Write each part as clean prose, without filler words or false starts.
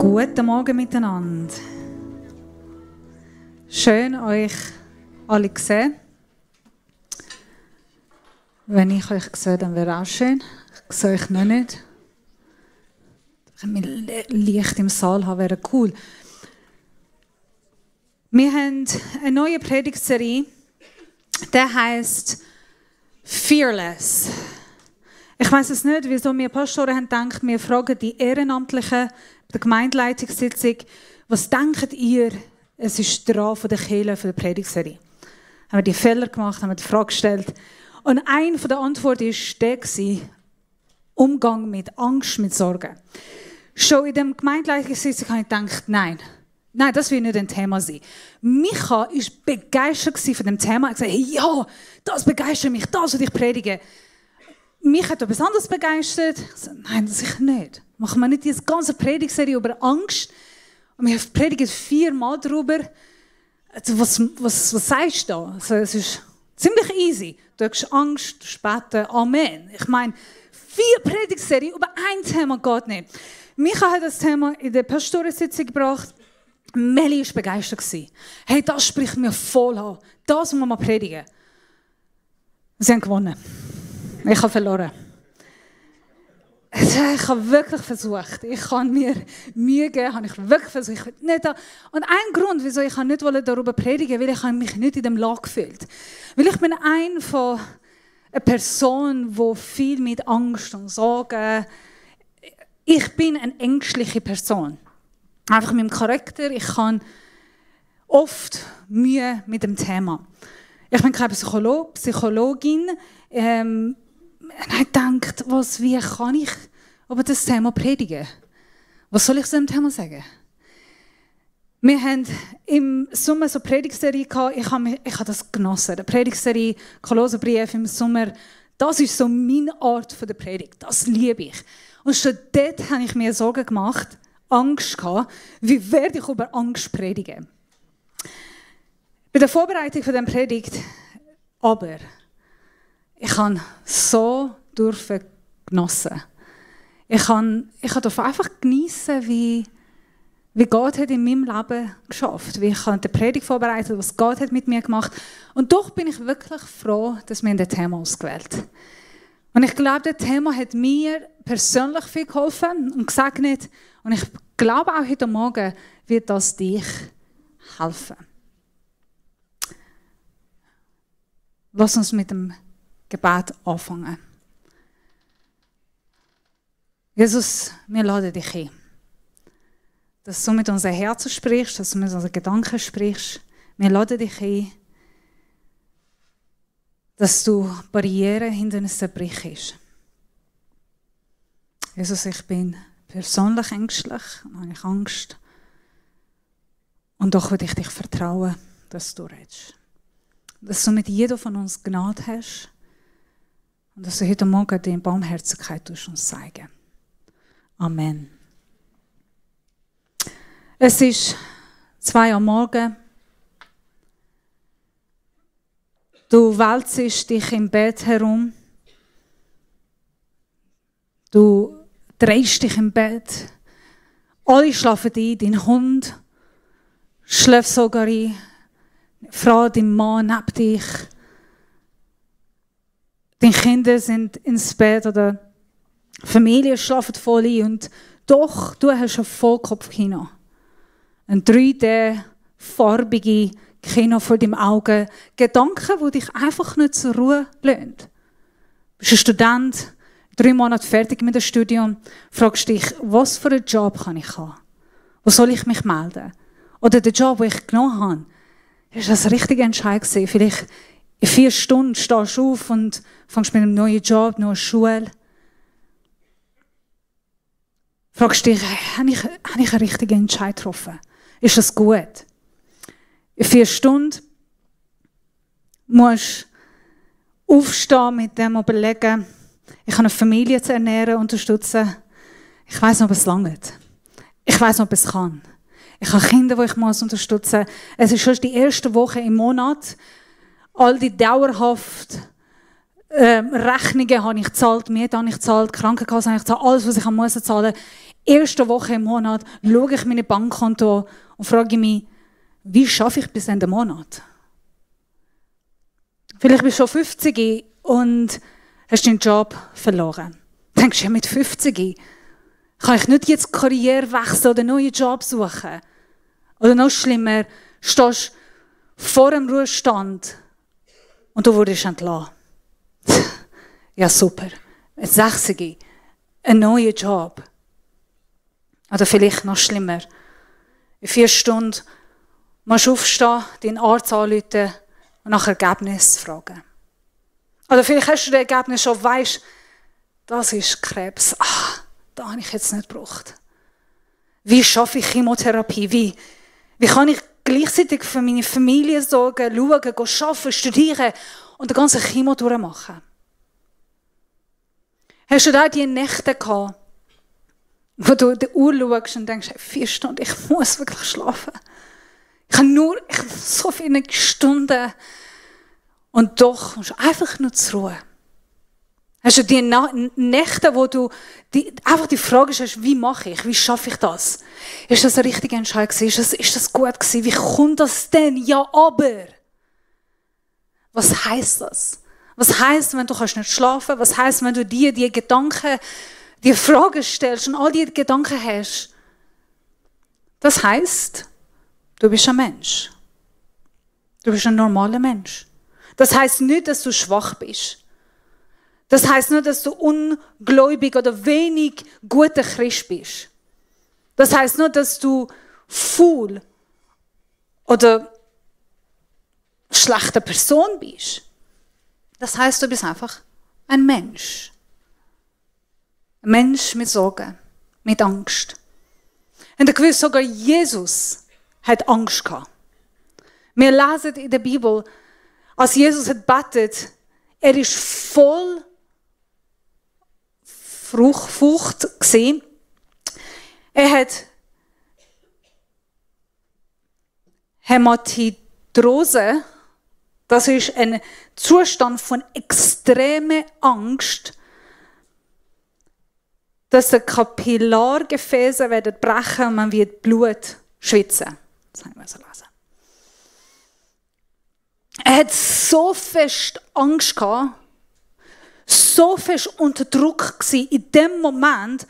Guten Morgen miteinander. Schön, euch alle zu sehen. Wenn ich euch sehe, dann wäre auch schön. Ich sehe euch noch nicht. Wenn wir Licht im Saal haben, wäre cool. Wir haben eine neue Predigtserie, die heisst Fearless. Ich weiss es nicht, wieso wir Pastoren haben gedacht, wir fragen die Ehrenamtlichen der Gemeindeleitungssitzung, was denkt ihr, es ist dran von der Kirche, von der Predigtserie? Haben wir die Fehler gemacht, haben wir die Frage gestellt. Und eine der Antworten war Umgang mit Angst, mit Sorgen. Schon in der Gemeindeleitungssitzung habe ich gedacht, nein, das will nicht ein Thema sein. Micha war begeistert von dem Thema. Er hat gesagt, hey, ja, das begeistert mich, das will ich predigen. Mich hat etwas anderes begeistert. Ich sagte, nein, das sicher nicht. Machen wir nicht diese ganze Predigtserie über Angst. Und wir predigen 4-mal darüber. Also was sagst du da? Also, es ist ziemlich easy. Du hast Angst, du später Amen. Ich meine, 4 Predigtserien über ein Thema geht nicht. Micha hat das Thema in der Pastorensitzung gebracht. Meli war begeistert. Hey, das spricht mir voll an. Das muss man predigen. Sie haben gewonnen. Ich habe verloren. Ich habe wirklich versucht. Ich habe mir Mühe gegeben, habe ich wirklich versucht. Und ein Grund, wieso ich nicht darüber predigen wollte, weil ich mich nicht in dem Lager gefühlt. Weil ich bin eine Person, die viel mit Angst und Sorgen. Ich bin eine ängstliche Person. Einfach mit dem Charakter. Ich habe oft Mühe mit dem Thema. Ich bin keine Psychologin. Ich dachte, wie kann ich über das Thema predigen? Was soll ich zu dem Thema sagen? Wir haben im Sommer so eine Predigtserie gehabt. Ich habe das genossen. Die Predigtserie Kolosserbrief im Sommer, das ist so meine Art der Predigt. Das liebe ich. Und schon dort habe ich mir Sorgen gemacht, Angst gehabt. Wie werde ich über Angst predigen? Bei der Vorbereitung von dieser Predigt aber ich habe so genossen. Ich durfte einfach geniessen, wie Gott hat in meinem Leben geschafft. Wie ich die Predigt vorbereitet, was Gott hat mit mir gemacht. Und doch bin ich wirklich froh, dass wir das Thema ausgewählt haben. Und ich glaube, das Thema hat mir persönlich viel geholfen und gesegnet. Und ich glaube auch heute Morgen wird das dich helfen. Lass uns mit dem Gebet anfangen. Jesus, wir laden dich ein, dass du mit unseren Herzen sprichst, dass du mit unseren Gedanken sprichst. Wir laden dich ein, dass du Barrieren hinter uns zerbrichst. Jesus, ich bin persönlich ängstlich und habe Angst. Und doch würde ich dich vertrauen, dass du redest. Dass du mit jedem von uns Gnade hast und dass du heute Morgen deine Barmherzigkeit uns zeigen. Amen. Es ist 2 Uhr morgens. Du wälzest dich im Bett herum. Du drehst dich im Bett. Alle schlafen ein, dein Hund schläft sogar ein. Frau, dein Mann neben dich. Deine Kinder sind ins Bett oder Familie schlafen voll ein. Und doch, du hast ein Vollkopfkino. Ein 3D-farbige Kino vor deinem Auge. Gedanken, die dich einfach nicht zur Ruhe lassen. Du bist ein Student, 3 Monate fertig mit dem Studium. Fragst dich, was für einen Job kann ich haben? Wo soll ich mich melden? Oder der Job, den ich genommen habe. Ist das richtige Entscheid gewesen? Vielleicht in 4 Stunden stehst du auf und fängst mit einem neuen Job, neue Schule. Fragst dich, habe ich einen richtigen Entscheid getroffen? Ist das gut? In 4 Stunden musst du aufstehen mit dem überlegen, ich habe eine Familie zu ernähren, unterstützen. Ich weiss nicht, ob es langt. Ich weiss nicht, ob es kann. Ich habe Kinder, die ich unterstützen muss. Es ist schon die erste Woche im Monat. All die dauerhaft Rechnungen habe ich gezahlt, Miete habe ich gezahlt, Krankenkasse habe ich gezahlt, alles, was ich zahlen muss. ersten Woche im Monat schaue ich meine Bankkonto und frage mich, wie schaffe ich bis Ende Monat? Vielleicht bist du schon 50 und hast deinen Job verloren. Denkst du, ja, mit 50 kann ich nicht jetzt Karriere wechseln oder einen neuen Job suchen? Oder noch schlimmer, stehst vor dem Ruhestand und du wurdest entlassen. Ja, super. Mit 60, ein neuer Job. Oder vielleicht noch schlimmer. In 4 Stunden musst du aufstehen, deinen Arzt anrufen und nach Ergebnis fragen. Oder vielleicht hast du das Ergebnis schon, weisst, das ist Krebs. Das habe ich jetzt nicht gebraucht. Wie schaffe ich Chemotherapie? Wie kann ich gleichzeitig für meine Familie sorgen, schauen, arbeiten, studieren und den ganzen Chemo durchmachen? Hast du da die Nächte gehabt, wo du die Uhr schaust und denkst, 4 Stunden, ich muss wirklich schlafen. Ich habe so viele Stunden und doch kommst du einfach nur zur Ruhe. Hast du die Nächte, wo du einfach die Frage stellst, wie mache ich, wie schaffe ich das? Ist das eine richtige Entscheidung gewesen? Ist das gut gewesen? Wie kommt das denn? Ja, aber. Was heisst das? Was heisst, wenn du nicht schlafen kannst? Was heisst, wenn du die Gedanken, die Fragen stellst und all die Gedanken hast? Das heisst, du bist ein Mensch. Du bist ein normaler Mensch. Das heisst nicht, dass du schwach bist. Das heisst nicht, dass du ungläubig oder wenig guter Christ bist. Das heisst nicht, dass du faul oder schlechte Person bist. Das heisst, du bist einfach ein Mensch. Ein Mensch mit Sorgen, mit Angst. Und ich weiß, sogar Jesus hat Angst gehabt. Wir lesen in der Bibel, als Jesus hat betet, er ist voll Furcht gesehen. Er hat Hämatidrose, das ist ein Zustand von extremer Angst, dass die Kapillargefäße werden brechen und man wird Blut schwitzen. Das haben wir so lesen. Er hat so fest Angst gehabt, so fest unter Druck gewesen, in dem Moment,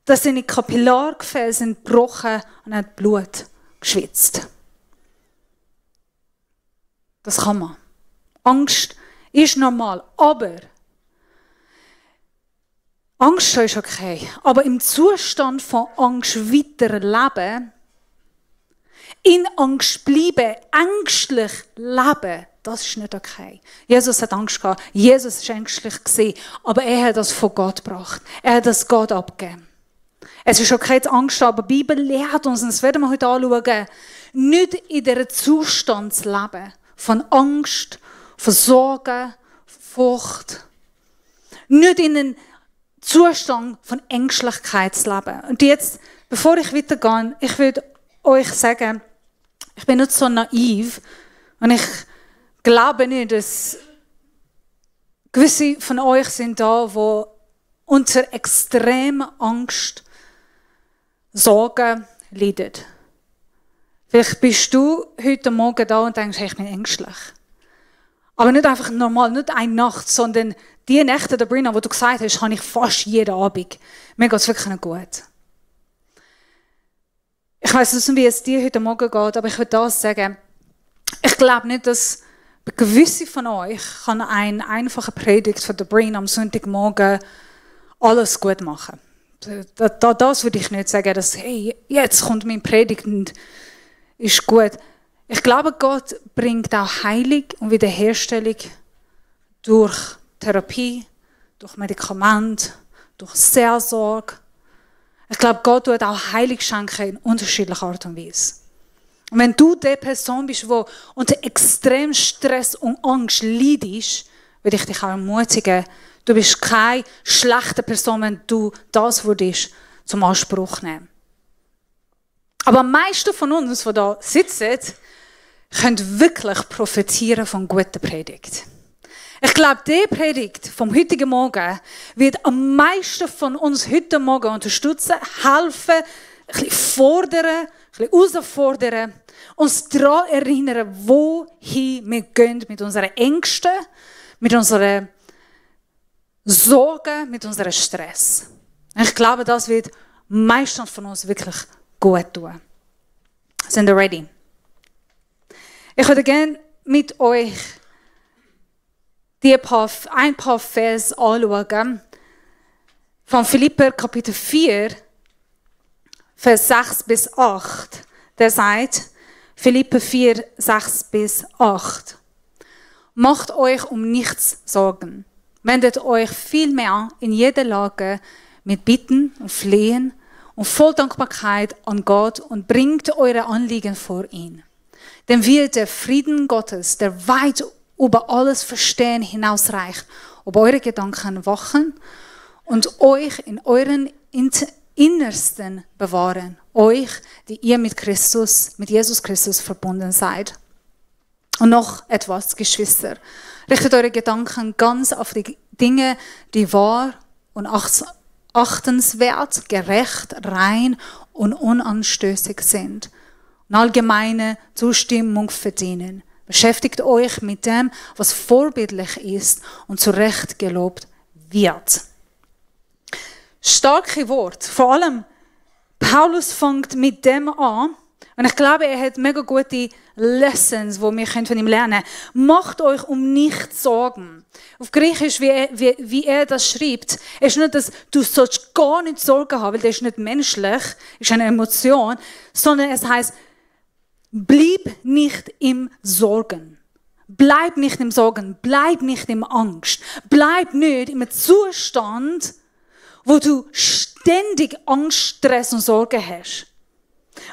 dass seine Kapillargefäße gebrochen und er hat Blut geschwitzt. Das kann man. Angst ist normal, aber Angst ist okay. Aber im Zustand von Angst weiterleben, in Angst bleiben, ängstlich leben, das ist nicht okay. Jesus hat Angst gehabt. Jesus war ängstlich gewesen, aber er hat das von Gott gebracht. Er hat das Gott abgegeben. Es ist okay, die Angst, aber die Bibel lehrt uns, und das werden wir heute anschauen, nicht in diesem Zustand zu leben. Von Angst, von Sorgen, Furcht. Nicht in einem Zustand von Ängstlichkeit zu leben. Und jetzt, bevor ich weitergehe, ich würde euch sagen, ich bin nicht so naiv und ich glaube nicht, dass gewisse von euch sind da, die unter extremer Angst, Sorgen leiden. Vielleicht bist du heute Morgen da und denkst, hey, ich bin ängstlich. Aber nicht einfach normal, nicht eine Nacht, sondern die Nächte, der Brina, wo du gesagt hast, habe ich fast jeden Abend. Mir geht es wirklich nicht gut. Ich weiss nicht, wie es dir heute Morgen geht, aber ich würde das sagen. Ich glaube nicht, dass gewisse von euch kann eine einfache Predigt von der Brina am Sonntagmorgen alles gut machen. Das würde ich nicht sagen, dass, hey, jetzt kommt meine Predigt und ist gut. Ich glaube, Gott bringt auch Heilung und Wiederherstellung durch Therapie, durch Medikamente, durch Seelsorge. Ich glaube, Gott tut auch Heilung schenken in unterschiedlicher Art und Weise. Und wenn du die Person bist, die unter extremem Stress und Angst leidest, würde ich dich auch ermutigen, du bist keine schlechte Person, wenn du das würdest zum Anspruch nehmen. Aber am meisten von uns, die da sitzen, können wirklich profitieren von guter Predigt. Ich glaube, die Predigt vom heutigen Morgen wird am meisten von uns heute Morgen unterstützen, helfen, ein bisschen fordern, ein bisschen herausfordern, uns daran erinnern, wohin wir gehen mit unseren Ängsten, mit unseren Sorgen, mit unserem Stress. Ich glaube, das wird meistens von uns wirklich gut tun. Sind ihr ready? Ich würde gerne mit euch ein paar Vers anschauen. Von Philipper Kapitel 4, Vers 6 bis 8. Der sagt, Philipper 4, 6 bis 8. Macht euch um nichts Sorgen. Wendet euch vielmehr in jeder Lage mit Bitten und Flehen und voll Dankbarkeit an Gott und bringt eure Anliegen vor ihn. Denn wird der Frieden Gottes, der weit über alles Verstehen hinausreicht, ob eure Gedanken wachen und euch in euren Innersten bewahren. Euch, die ihr mit Jesus Christus verbunden seid. Und noch etwas, Geschwister. Richtet eure Gedanken ganz auf die Dinge, die wahr und achtenswert, gerecht, rein und unanstößig sind und allgemeine Zustimmung verdienen. Beschäftigt euch mit dem, was vorbildlich ist und zu Recht gelobt wird. Starke Wort. Vor allem, Paulus fängt mit dem an. Und ich glaube, er hat mega gute Lessons, die wir von ihm lernen können. Macht euch um nichts Sorgen. Auf Griechisch, wie er das schreibt, ist nicht, dass du sollst gar nicht Sorgen haben, weil das ist nicht menschlich, ist eine Emotion, sondern es heißt, bleib nicht im Sorgen. Bleib nicht im Sorgen. Bleib nicht im Angst. Bleib nicht im Zustand, wo du ständig Angst, Stress und Sorge hast.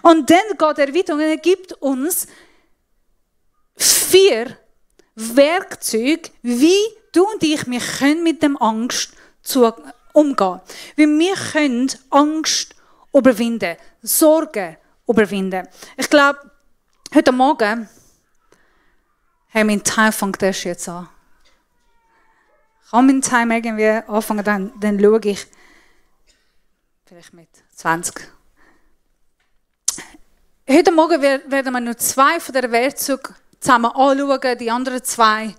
Und dann geht er weiter und er gibt uns 4 Werkzeuge, wie du und ich, wir können mit dem Angst umgehen. Wie wir können Angst überwinden, Sorgen überwinden. Ich glaube, heute Morgen, hey, mein Time fängt erst jetzt an. Kann mein Time irgendwie anfangen, dann schaue ich vielleicht mit 20. Heute Morgen werden wir nur 2 von der Werkzeuge zusammen anschauen, die anderen 2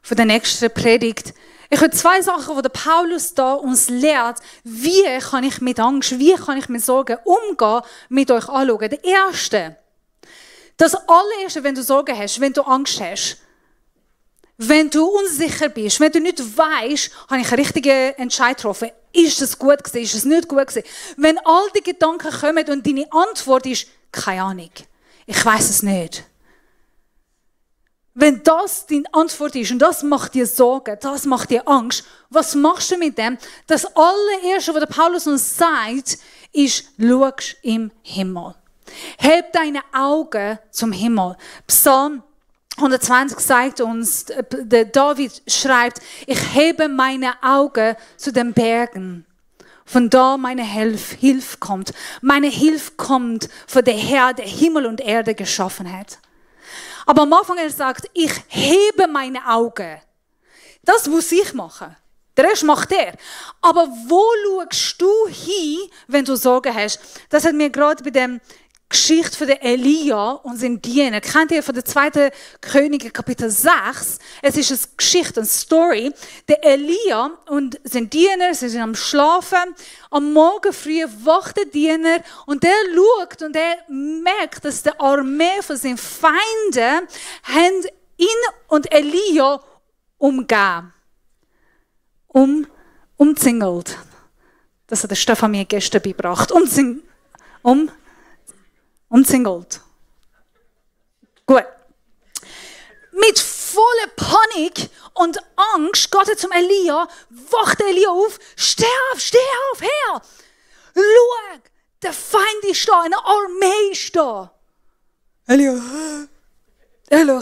von der nächsten Predigt. Ich habe 2 Sachen, die der Paulus da uns lehrt, wie kann ich mit Angst, wie kann ich mit Sorgen umgehen, mit euch anschauen. Der erste, das allererste, wenn du Sorgen hast, wenn du Angst hast, wenn du unsicher bist, wenn du nicht weißt, habe ich einen richtigen Entscheid getroffen, ist es gut gewesen, ist es nicht gut gewesen. Wenn all die Gedanken kommen und deine Antwort ist, keine Ahnung, ich weiß es nicht. Wenn das deine Antwort ist und das macht dir Sorgen, das macht dir Angst, was machst du mit dem? Das allererste, was der Paulus uns sagt, ist, schau im Himmel. Heb deine Augen zum Himmel. Psalm 120 sagt uns, der David schreibt, ich hebe meine Augen zu den Bergen. Von da meine Hilfe kommt. Meine Hilfe kommt von der Herr, der Himmel und Erde geschaffen hat. Aber am Anfang er sagt, ich hebe meine Augen. Das muss ich machen. Der Rest macht er. Aber wo schaust du hin, wenn du Sorgen hast? Das hat mir gerade bei dem Geschichte von der Elia und seinen Diener. Kennt ihr von der 2. Könige Kapitel 6? Es ist eine Geschichte, eine Story. Der Elia und sein Diener, sie sind am Schlafen. Am Morgen früh wacht der Diener und der schaut und er merkt, dass die Armee von seinen Feinden ihn und Elia umgeben. Umzingelt. Das hat der Stefan mir gestern beigebracht. Umzingelt. Gut. Mit voller Panik und Angst geht er zum Elia, wacht Elia auf, steh auf, her! Schau, der Feind ist da, eine Armee ist da. Elia,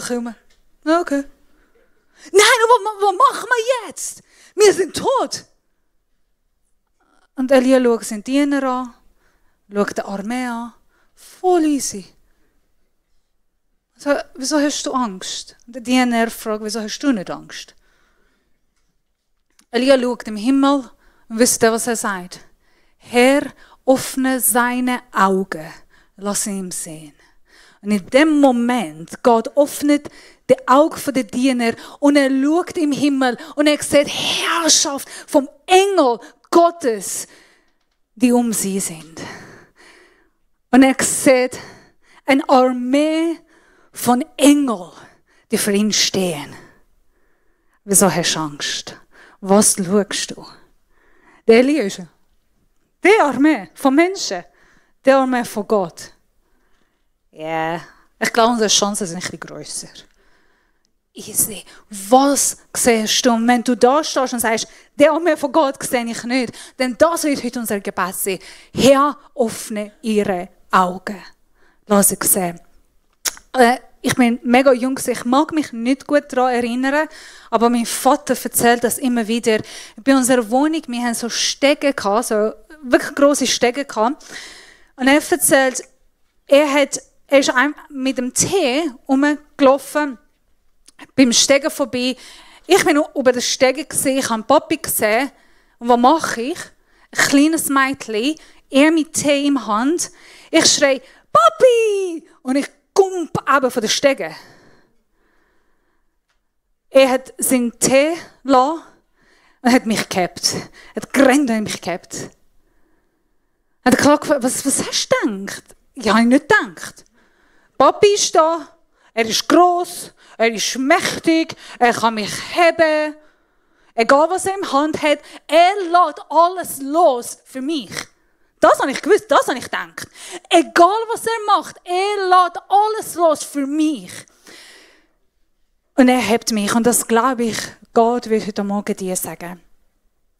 komm. Okay. Nein, was machen wir jetzt? Wir sind tot. Und Elia schaut seinen Diener an, schaut die Armee an. Voll easy. So, wieso hast du Angst? Der Diener fragt, wieso hast du nicht Angst? Elia schaut im Himmel und wisst ihr, was er sagt? Herr, öffne seine Augen, lass ihn sehen. Und in dem Moment, Gott öffnet die Augen der Diener und er schaut im Himmel und er sieht Herrschaft vom Engel Gottes, die um sie sind. Und er sieht eine Armee von Engeln, die für ihn stehen. Wieso hast du Angst? Was schaust du? Der Elia ist die Armee von Menschen, die Armee von Gott. Ja, yeah. Ich glaube, unsere Chancen sind ein bisschen grösser. Easy. Was siehst du? Und wenn du da stehst und sagst, die Armee von Gott sehe ich nicht, denn das wird heute unser Gebet sein. Herr, öffne ihre Augen. Lass ich sehen. Ich bin mega jung, ich mag mich nicht gut daran erinnern, aber mein Vater erzählt das immer wieder. Bei unserer Wohnung, wir haben so Stege gehabt, so wirklich grosse Stege gehabt. Und er erzählt, er ist mit dem Tee rumgelaufen, beim Stegen vorbei. Ich bin über den Stegen gesehen, ich habe Papi gesehen. Und was mache ich? Ein kleines Mädchen, er mit Tee in der Hand. Ich schreie, Papi! Und ich kump eben von den Stegen. Er hat seinen Tee gelassen und hat mich gehabt. Er hat gerannt und mich gehabt. Er hat gefragt, was hast du gedacht? Ich habe nicht gedacht. Papi ist da, er ist gross, er ist mächtig, er kann mich heben. Egal was er in der Hand hat, er lässt alles los für mich. Das habe ich gewusst, das habe ich gedacht. Egal was er macht, er lässt alles los für mich. Und er hebt mich. Und das glaube ich, Gott will heute Morgen dir sagen.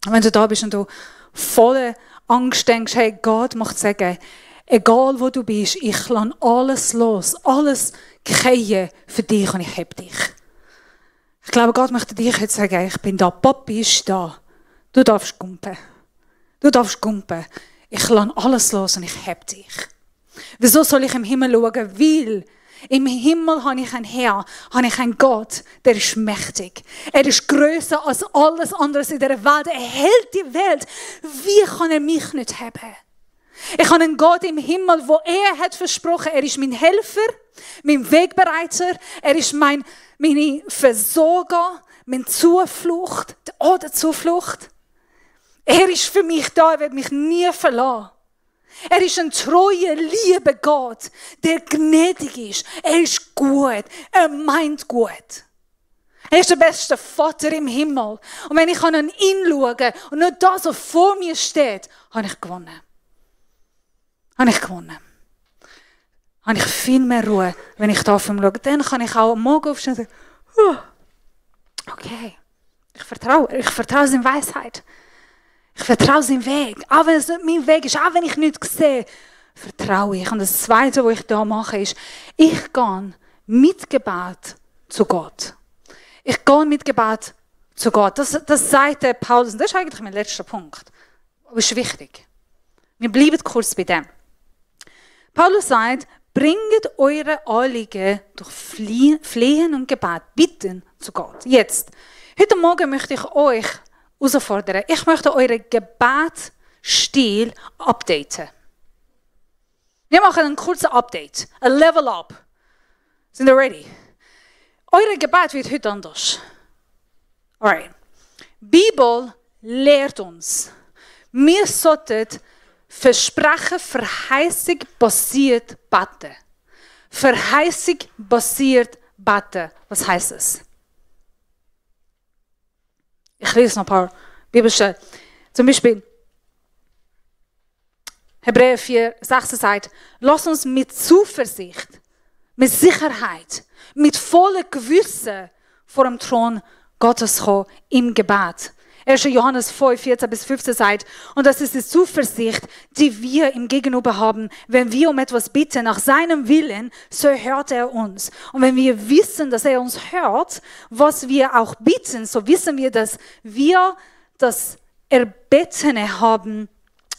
Wenn du da bist und du voller Angst denkst, hey, Gott macht sagen, egal wo du bist, ich lasse alles los, alles fallen für dich und ich heb dich. Ich glaube, Gott möchte dir heute sagen, ich bin da, Papi ist da. Du darfst kumpen. Du darfst kumpen. Ich lasse alles los und ich heb dich. Wieso soll ich im Himmel schauen? Weil im Himmel habe ich einen Herr, habe ich einen Gott, der ist mächtig. Er ist grösser als alles andere in der Welt. Er hält die Welt. Wie kann er mich nicht haben? Ich habe einen Gott im Himmel, wo er hat versprochen, er ist mein Helfer, mein Wegbereiter, er ist meine Versorger, meine Zuflucht, oder Zuflucht. Er ist für mich da, er wird mich nie verlassen. Er ist ein treuer, lieber Gott, der gnädig ist. Er ist gut, er meint gut. Er ist der beste Vater im Himmel. Und wenn ich an ihn schaue und nur das, was vor mir steht, habe ich gewonnen. Habe ich gewonnen. Habe ich viel mehr Ruhe, wenn ich da auf ihn schaue. Dann kann ich auch am Morgen aufstehen und sagen, okay, ich vertraue seiner Weisheit. Ich vertraue seinem Weg. Auch wenn es nicht mein Weg ist, auch wenn ich nichts sehe, vertraue ich. Und das Zweite, was ich da mache, ist, ich gehe mit Gebet zu Gott. Ich gehe mit Gebet zu Gott. Das sagt der Paulus. Und das ist eigentlich mein letzter Punkt. Aber es ist wichtig. Wir bleiben kurz bei dem. Paulus sagt, bringt eure Anliegen durch Flehen und Gebet, Bitten zu Gott. Jetzt, heute Morgen möchte ich euch herausfordern. Ich möchte euren Gebetsstil updaten. Wir machen einen kurzen Update, ein Level Up. Sind ihr ready? Euer Gebet wird heute anders. Alright. Die Bibel lehrt uns, wir sollten Versprechen Verheißung basiert beten. Verheißung basiert beten. Was heißt es? Ich lese noch ein paar Bibelstellen. Zum Beispiel Hebräer 4,16 sagt, lass uns mit Zuversicht, mit Sicherheit, mit vollem Gewissen vor dem Thron Gottes kommen im Gebet. 1. Johannes 5, 14-15 sagt, und das ist die Zuversicht, die wir ihm gegenüber haben. Wenn wir um etwas bitten, nach seinem Willen, so hört er uns. Und wenn wir wissen, dass er uns hört, was wir auch bitten, so wissen wir, dass wir das Erbetene haben,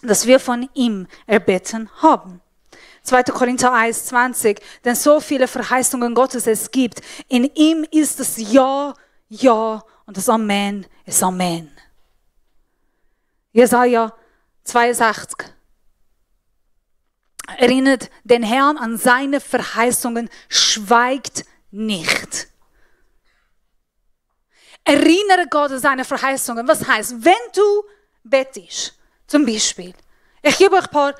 das wir von ihm erbeten haben. 2. Korinther 1, 20, denn so viele Verheißungen Gottes es gibt, in ihm ist das Ja, Ja und das Amen ist Amen. Jesaja 62. Erinnert den Herrn an seine Verheißungen, schweigt nicht. Erinnere Gott an seine Verheißungen. Was heißt, wenn du bettest, zum Beispiel. Ich gebe euch ein paar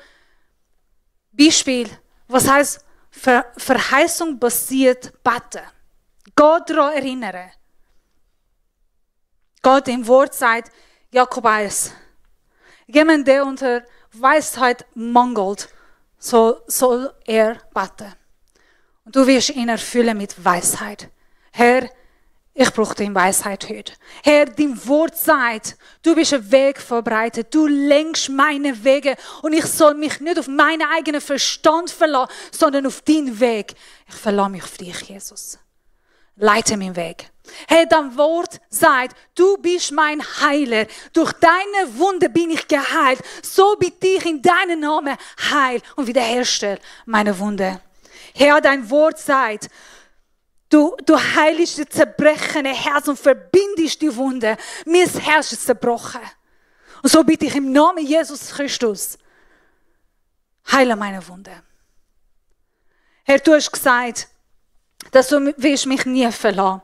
Beispiele, was heißt Verheißung basiert beten. Gott daran erinnern. Gott im Wort sagt, Jakob 1, jemand, der unter Weisheit mangelt, so soll er beten. Und du wirst ihn erfüllen mit Weisheit. Herr, ich brauche deine Weisheit heute. Herr, dein Wort sagt, du bist einen Weg verbreitet. Du lenkst meine Wege. Und ich soll mich nicht auf meinen eigenen Verstand verlassen, sondern auf deinen Weg. Ich verlasse mich auf dich, Jesus. Leite meinen Weg. Herr, dein Wort sagt, du bist mein Heiler. Durch deine Wunde bin ich geheilt. So bitte ich in deinem Namen heil und wiederherstell meine Wunde. Herr, dein Wort sagt, du heilst das zerbrechene Herz und verbindest die Wunde. Mein Herz ist zerbrochen. Und so bitte ich im Namen Jesus Christus, heile meine Wunde. Herr, du hast gesagt, dass du willst mich nie verlassen.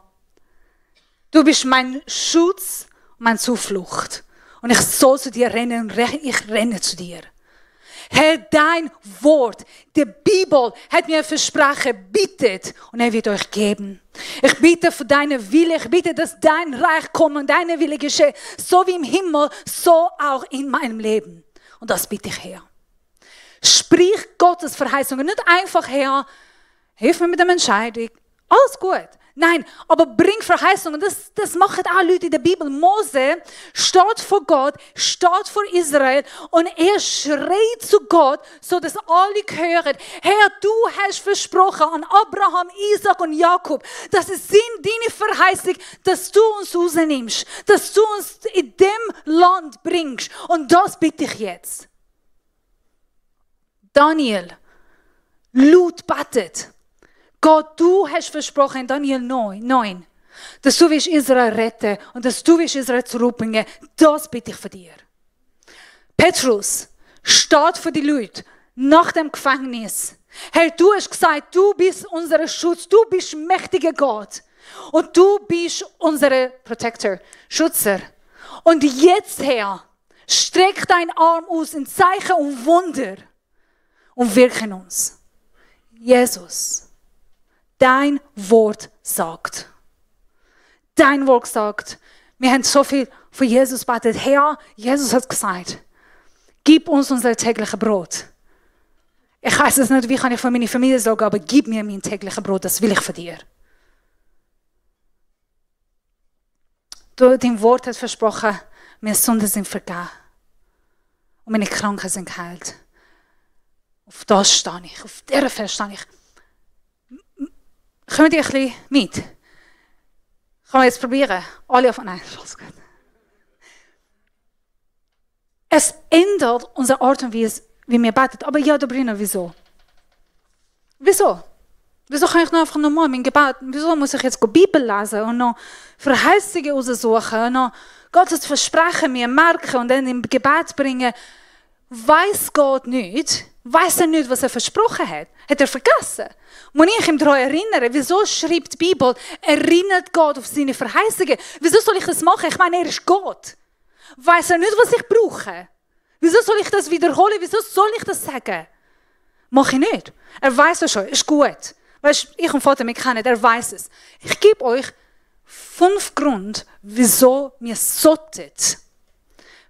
Du bist mein Schutz und meine Zuflucht. Und ich soll zu dir rennen und ich renne zu dir. Herr, dein Wort, die Bibel hat mir versprochen, bittet und er wird euch geben. Ich bitte für deine Wille, ich bitte, dass dein Reich kommt und deine Wille geschehe, so wie im Himmel, so auch in meinem Leben. Und das bitte ich, Herr. Sprich Gottes Verheißungen, nicht einfach, Herr, hilf mir mit der Entscheidung, alles gut. Nein, aber bring Verheißungen. Das machen auch Leute in der Bibel. Mose steht vor Gott, steht vor Israel und er schreit zu Gott, so dass alle hören, Herr, du hast versprochen an Abraham, Isaac und Jakob, dass es sind deine Verheißung, dass du uns rausnimmst, dass du uns in dem Land bringst. Und das bitte ich jetzt. Daniel, laut betet. Gott, du hast versprochen in Daniel 9, dass du Israel retten und dass du Israel zurückbringen. Das bitte ich von dir. Petrus steht für die Leute nach dem Gefängnis. Herr, du hast gesagt, du bist unser Schutz, du bist mächtiger Gott und du bist unser Protector, Schützer. Und jetzt, Herr, streck deinen Arm aus in Zeichen und Wunder und wirke in uns. Jesus. Dein Wort sagt. Dein Wort sagt. Wir haben so viel von Jesus gebetet. Herr, Jesus hat gesagt, gib uns unser tägliches Brot. Ich weiß es nicht, wie kann ich von meiner Familie sagen, aber gib mir mein tägliches Brot, das will ich von dir. Dein Wort hat versprochen, meine Sünden sind vergeben. Und meine Kranken sind geheilt. Auf das stehe ich, auf dieser Fest stehe ich. Kommt ihr ein bisschen mit? Kann man jetzt probieren? Alle auf... Nein, alles gut. Es ändert unsere Art und Weise, wie wir beten. Aber ja, Dobrina, wieso? Wieso? Wieso kann ich noch einfach normal mein Gebet... Wieso muss ich jetzt die Bibel lesen und noch Verheißungen raussuchen und noch Gottes Versprechen mir merken und dann im Gebet bringen? Weiss Gott nicht... Weiss er nicht, was er versprochen hat? Hat er vergessen? Muss ich ihm daran erinnern? Wieso schreibt die Bibel, erinnert Gott auf seine Verheißungen? Wieso soll ich das machen? Ich meine, er ist Gott. Weiss er nicht, was ich brauche? Wieso soll ich das wiederholen? Wieso soll ich das sagen? Mach ich nicht. Er weiss es schon, ist gut. Weißt, ich und Vater, wir kennen, er weiss es. Ich gebe euch 5 Gründe, wieso wir sollten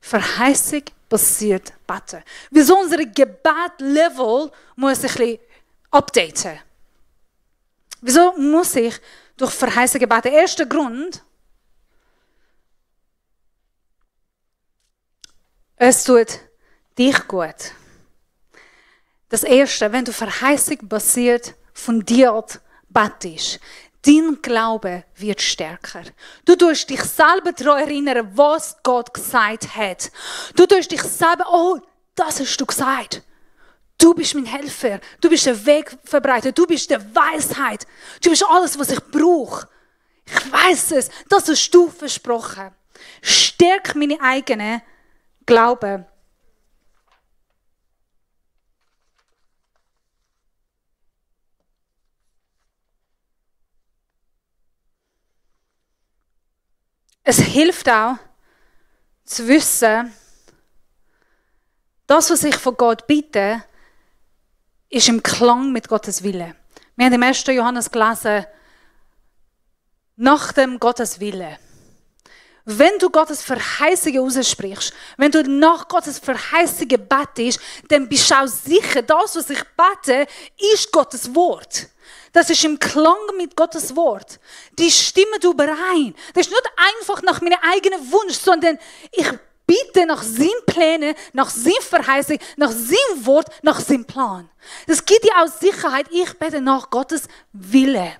Verheißung basiert beten. Wieso unser Gebet-Level muss sich ein bisschen updaten. Wieso muss ich durch Verheißungen beten? Erster Grund, es tut dich gut. Das Erste, wenn du Verheißung basiert, fundiert betest, dein Glaube wird stärker. Du tust dich selber daran erinnern, was Gott gesagt hat. Du tust dich selber, oh, das hast du gesagt. Du bist mein Helfer. Du bist der Wegverbreiter. Du bist die Weisheit. Du bist alles, was ich brauche. Ich weiß es. Das hast du versprochen. Stärk meine eigenen glauben. Es hilft auch, zu wissen, das, was ich von Gott bitte, ist im Klang mit Gottes Wille. Wir haben im 1. Johannes gelesen, nach dem Gottes Wille. Wenn du Gottes Verheißungen aussprichst, wenn du nach Gottes Verheißungen betest, dann bist du auch sicher, das, was ich bete, ist Gottes Wort. Das ist im Klang mit Gottes Wort. Die stimmen überein. Das ist nicht einfach nach meinem eigenen Wunsch, sondern ich bitte nach seinen Plänen, nach seiner Verheißung, nach seinem Wort, nach seinem Plan. Das gibt dir auch Sicherheit, ich bete nach Gottes Wille.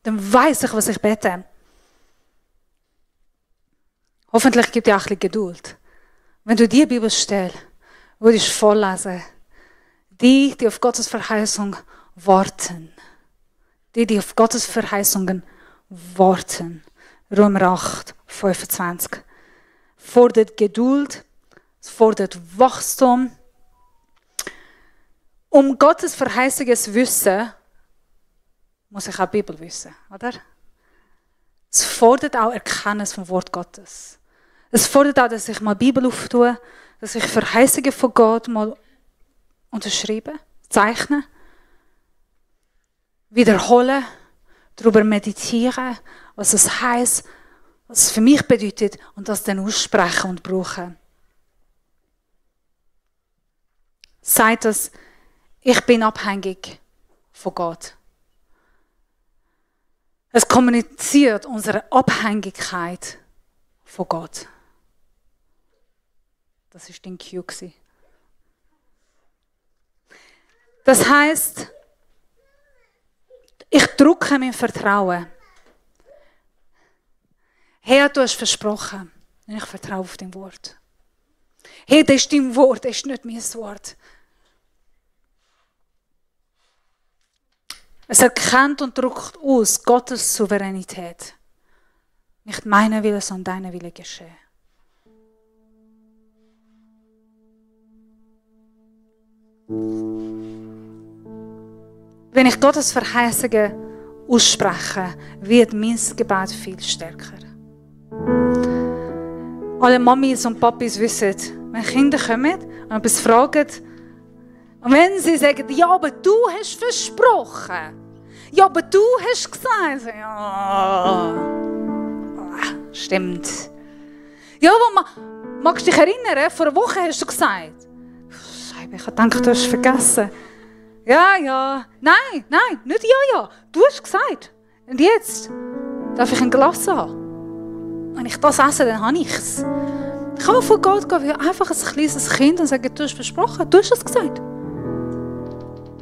Dann weiß ich, was ich bete. Hoffentlich gibt dir auch ein bisschen Geduld. Wenn du die Bibelstelle würdest vorlesen, die auf Gottes Verheißung warten. Die auf Gottes Verheißungen warten. Römer 8, 25. Fordert Geduld, es fordert Wachstum. Um Gottes Verheißungen zu wissen, muss ich auch die Bibel wissen, oder? Es fordert auch Erkenntnis vom Wort Gottes. Es fordert auch, dass ich mal die Bibel auftue, dass ich Verheißungen von Gott mal unterschreibe, zeichne, wiederhole, darüber meditiere, was es heisst, was es für mich bedeutet und das dann aussprechen und brauchen. Sagt das, ich bin abhängig von Gott. Es kommuniziert unsere Abhängigkeit von Gott. Das war dein Cue. Das heisst, ich drücke mein Vertrauen. Herr, du hast versprochen, und ich vertraue auf dein Wort. Herr, das ist dein Wort, das ist nicht mein Wort. Es erkennt und drückt aus Gottes Souveränität. Nicht meine Wille, sondern deine Wille geschehe. Wenn ich Gottes Verheißungen ausspreche, wird mein Gebet viel stärker. Alle Mamis und Papis wissen, wenn Kinder kommen und etwas fragen, und wenn sie sagen, ja, aber du hast versprochen, ja, aber du hast gesagt, ja, stimmt. Ja, aber magst du dich erinnern, vor einer Woche hast du gesagt, Scheibe, ich dachte, du hast vergessen. Ja, nein, nicht ja, du hast gesagt. Und jetzt darf ich ein Glas haben. Wenn ich das esse, dann habe ich es. Ich kann von Gott gehen, wie einfach ein kleines Kind und sagen, du hast versprochen, du hast es gesagt.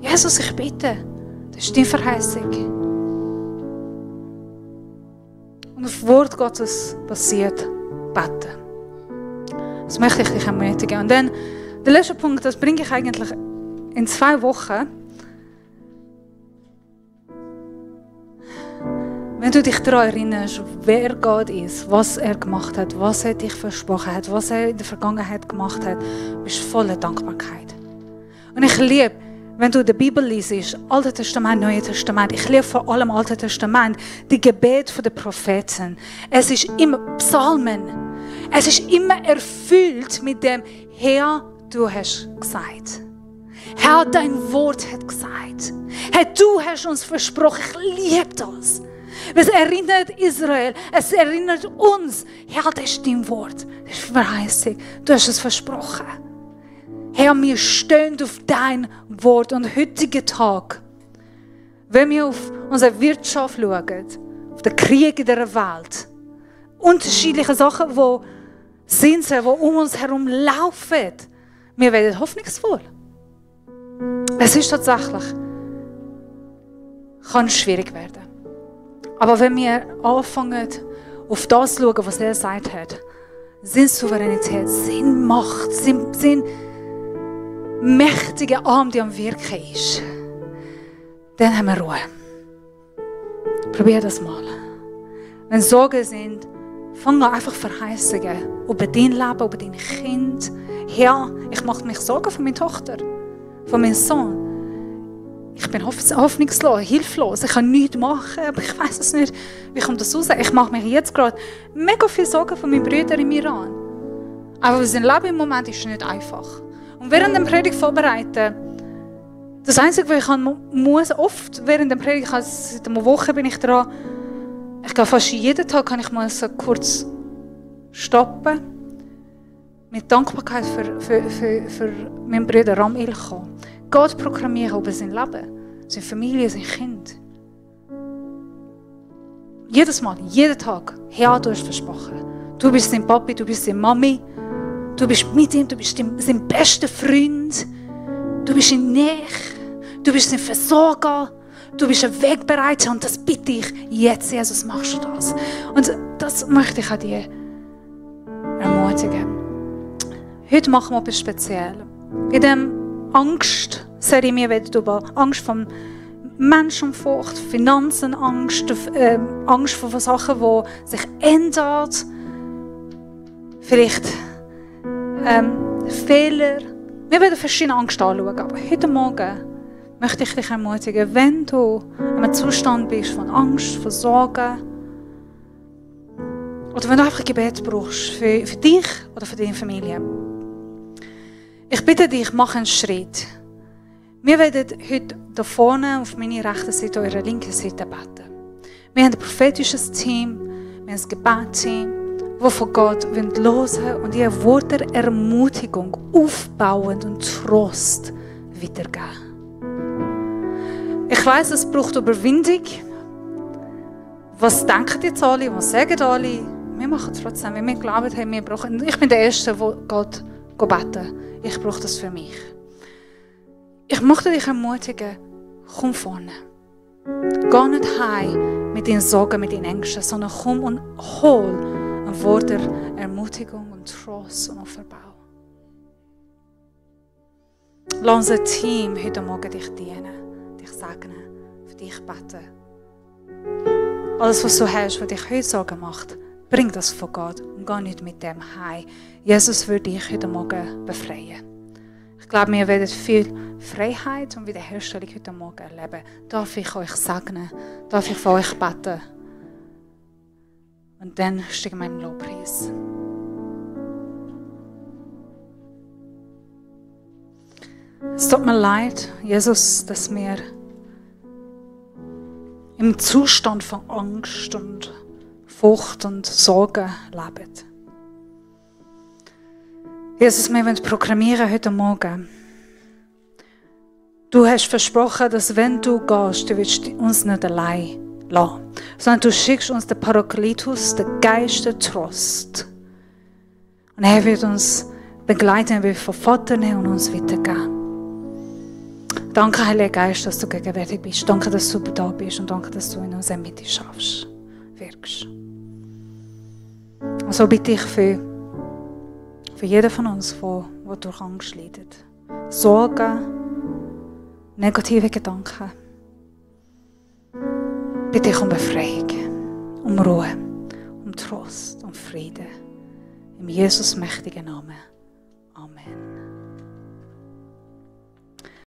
Jesus, ich bitte, das ist deine Verheißung. Und auf Wort Gottes basiert beten. Das möchte ich dich ermutigen. Und dann, der letzte Punkt, das bringe ich eigentlich in 2 Wochen. Wenn du dich daran erinnerst, wer Gott ist, was er gemacht hat, was er dich versprochen hat, was er in der Vergangenheit gemacht hat, bist du voller Dankbarkeit. Und ich liebe, wenn du die Bibel liest, Altes Testament, Neues Testament, ich liebe vor allem Altes Testament, die Gebete der Propheten. Es ist immer Psalmen. Es ist immer erfüllt mit dem, Herr, du hast gesagt. Herr, dein Wort hat gesagt. Herr, du hast uns versprochen. Ich liebe das. Es erinnert Israel, es erinnert uns. Herr, das ist dein Wort. Das ist Verheißung. Du hast es versprochen. Herr, wir stehen auf dein Wort. Und heutigen Tag, wenn wir auf unsere Wirtschaft schauen, auf den Krieg in dieser Welt, unterschiedliche Sachen, die um uns herum laufen, wir werden hoffnungsvoll. Es ist tatsächlich, kann schwierig werden. Aber wenn wir anfangen, auf das zu schauen, was er gesagt hat, seine Souveränität, seine Macht, sein mächtiger Arm, der am Wirken ist, dann haben wir Ruhe. Probier das mal. Wenn Sorgen sind, Fang an, einfach Verheißungen über dein Leben, über dein Kind. Herr, ich mache mich Sorgen für meine Tochter, für meinen Sohn. Ich bin hoffnungslos, hilflos. Ich kann nichts machen, aber ich weiß es nicht. Wie kommt das raus? Ich mache mir jetzt gerade mega viel Sorgen für meine Brüder im Iran. Aber sein Leben im Moment ist nicht einfach. Und während der Predigt vorbereiten, das Einzige, was ich muss, oft während der Predigt, seit einer Woche bin ich dran, ich glaube fast jeden Tag kann ich mal so kurz stoppen, mit Dankbarkeit für meinen Bruder Ramil kommen. Gott proklamieren über sein Leben, seine Familie, sein Kind. Jedes Mal, jeden Tag. Herr, du hast versprochen. Du bist sein Papi, du bist seine Mami. Du bist mit ihm, du bist sein bester Freund. Du bist in Nähe. Du bist sein Versorger. Du bist ein Wegbereiter und das bitte ich jetzt, Jesus, machst du das. Und das möchte ich an dir ermutigen. Heute machen wir etwas Spezielles. In dem Angst-Serie, wir werden über Angst vor Menschenfurcht, Finanzenangst, Angst vor Sachen, die sich ändern, vielleicht Fehler. Wir werden verschiedene Angst anschauen, aber heute Morgen möchte ich dich ermutigen, wenn du in einem Zustand bist von Angst, von Sorgen, oder wenn du einfach Gebet brauchst für dich oder für deine Familie. Ich bitte dich, mach einen Schritt. Wir werden heute hier vorne auf meiner rechten Seite, eurer linken Seite beten. Wir haben ein prophetisches Team, wir haben ein Gebetsteam, das von Gott hören wollen und ihr Wort der Ermutigung, aufbauend und Trost weitergeben. Ich weiss, es braucht Überwindung. Was denken jetzt alle? Was sagen alle? Wir machen es trotzdem, weil wir glauben haben, wir brauchen. Ich bin der Erste, der Gott beten. Ich brauche das für mich. Ich möchte dich ermutigen, komm vorne. Geh nicht heim mit deinen Sorgen, mit deinen Ängsten, sondern komm und hol ein Wort der Ermutigung und Trost und Auferbau. Lass unser Team heute Morgen dich dienen, dich segnen, für dich beten. Alles, was du hast, was dich heute Sorgen macht, bring das von Gott und geh nicht mit dem heim. Jesus will dich heute Morgen befreien. Ich glaube, wir werden viel Freiheit und Wiederherstellung heute Morgen erleben. Darf ich euch segnen? Darf ich für euch beten? Und dann steigen wir in den Lobpreis. Es tut mir leid, Jesus, dass wir im Zustand von Angst und Furcht und Sorgen leben. Jesus, wir wollen proklamieren heute Morgen. Du hast versprochen, dass wenn du gehst, du willst uns nicht allein lassen, sondern du schickst uns den Parakletos, den Geist der Trost. Und er wird uns begleiten, er wird von Vater nehmen und uns weitergeben. Danke, Heiliger Geist, dass du gegenwärtig bist. Danke, dass du da bist und danke, dass du in unserer Mitte schaffst, wirkst. Und so bitte ich für jeden von uns, der durch Angst leidet. Sorgen, negative Gedanken. Bitte ich um Befreiung, um Ruhe, um Trost, um Frieden. Im Jesus mächtigen Namen. Amen.